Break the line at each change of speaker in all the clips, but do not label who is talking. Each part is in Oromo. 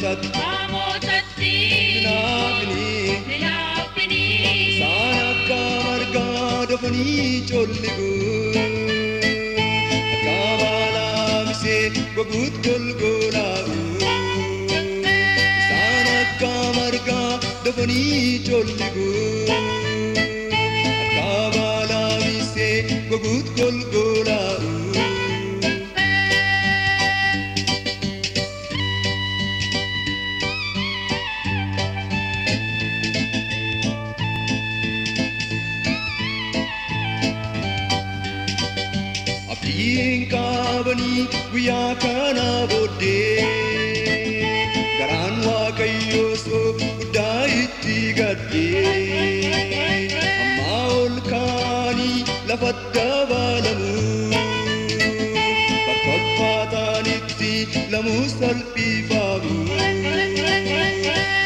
Jallootatti, dafanii colligu akka baalaa misee goguut golgolaa'u isaan akka margaa dafanii colligu akka baalaa misee goguut golgolaa'u. Abdiin qabanii guyyaa kana booddee garaan Waaqayyoo soo guddaa itti gaddee amma ol kaanii lafatti dabalamu bakka ulfaataanitti lamuu salphifamu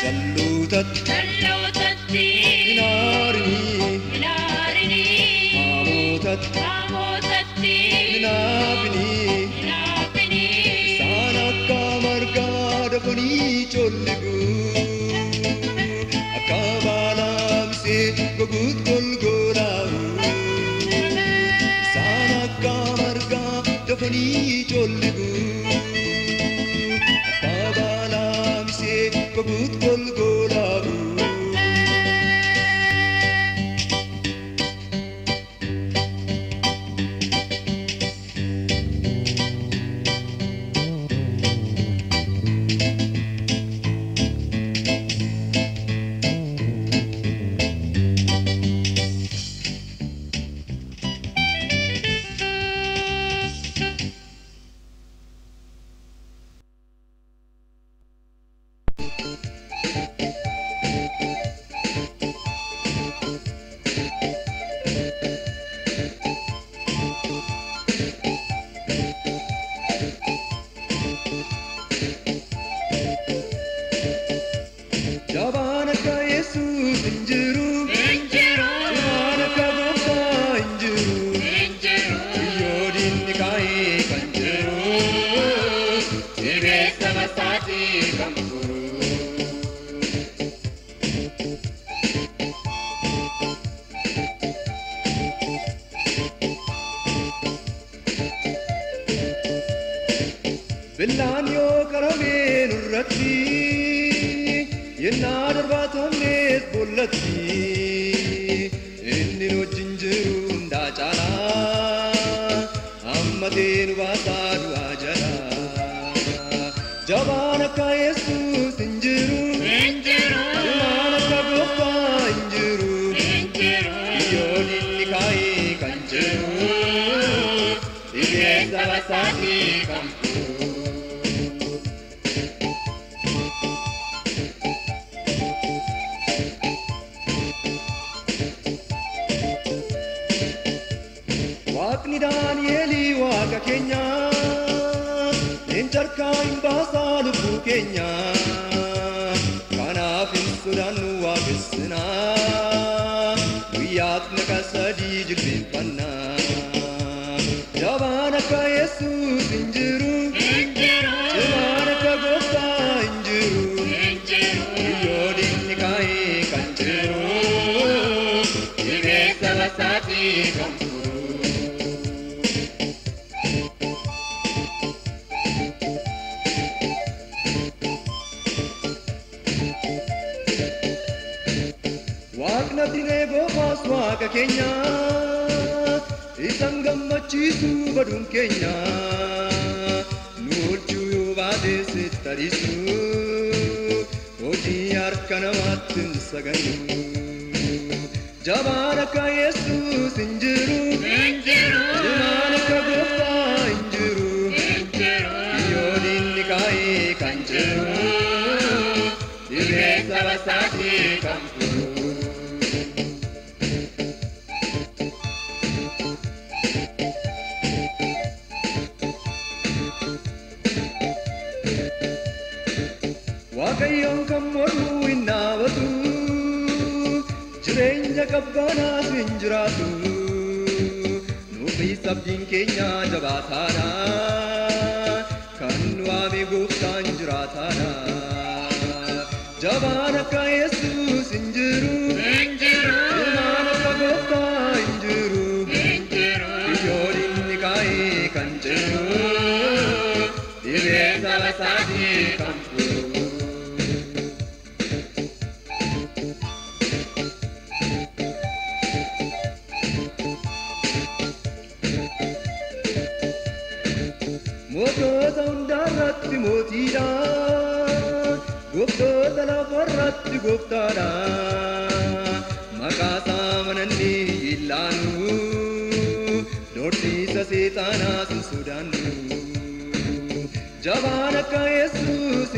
jallootatti hin aarinii hamootatti hinaafini isaan akka margaa dafanii colligu akka baalaa misee goguut golgolaa'u isaan akka margaa dafanii colligu akka baalaa misee goguut golgolaa'u. Jabaan akka Yesuus hin jiru, cimaan akka Gooftaa hin jiru, kiyyoo diinni kaa'ee kan jiru, dhibee saba isaatii kan furu. Billaan yoo qaramee nurratti yennaa darbaatamnees boollatti inni nu wajjin jiru hundaa caalaa hammatee nu baasaa du'aa jalaa. Jabaan akka Yesuus hin jiru, cimaan akka Gooftaa hin jiru, kiyyoo diinni kaa'ee kan jiru, dhibee saba isaatii kan furu. Waaqni Daani'elii Waaqa keenya, leenca harkaa hin baasaa lubbuu keenya. Kanaaf hin sodaannu waaqessinaa, guyyaatti meeqa sadii jilbeenfannaa. Jabaan akka Yesuus hin jiru, cimaan akka Gooftaa hin jiru, kiyyoo diinni kaa'ee kan jiru, dhibee saba isaatii kan furu. Waaqni Abdilee goofaas Waaqa keenya, isaan gammachiisu baduun keenya. Nu oolchuu yoo baate sitti ariisu, hojii harka namaatti hin sagannu. Jabaan akka Yesuus hin jiru, cimaan akka Gooftaa hin jiru, kiyyoo diinni kaa'ee kan jiru, dhibee saba isaatii kan furu. Waaqayyoon kan mormu hin dhaabatu, jireenya qabbanaas hin jiraatu. Nuufis abdiin keenya jabaataadha, kan nu waame Gooftaan jiraataadha. Jabaan akka Yesuus hin jiru, cimaan akka Gooftaa hin jiru. Mootota hundaarratti mootiidha. Gooftoota lafarratti gooftaadha. Maqaa isaa mananni ilaanu. Doorsiisa seexaanaas hin sodaannu. Jabaan akka Yesuus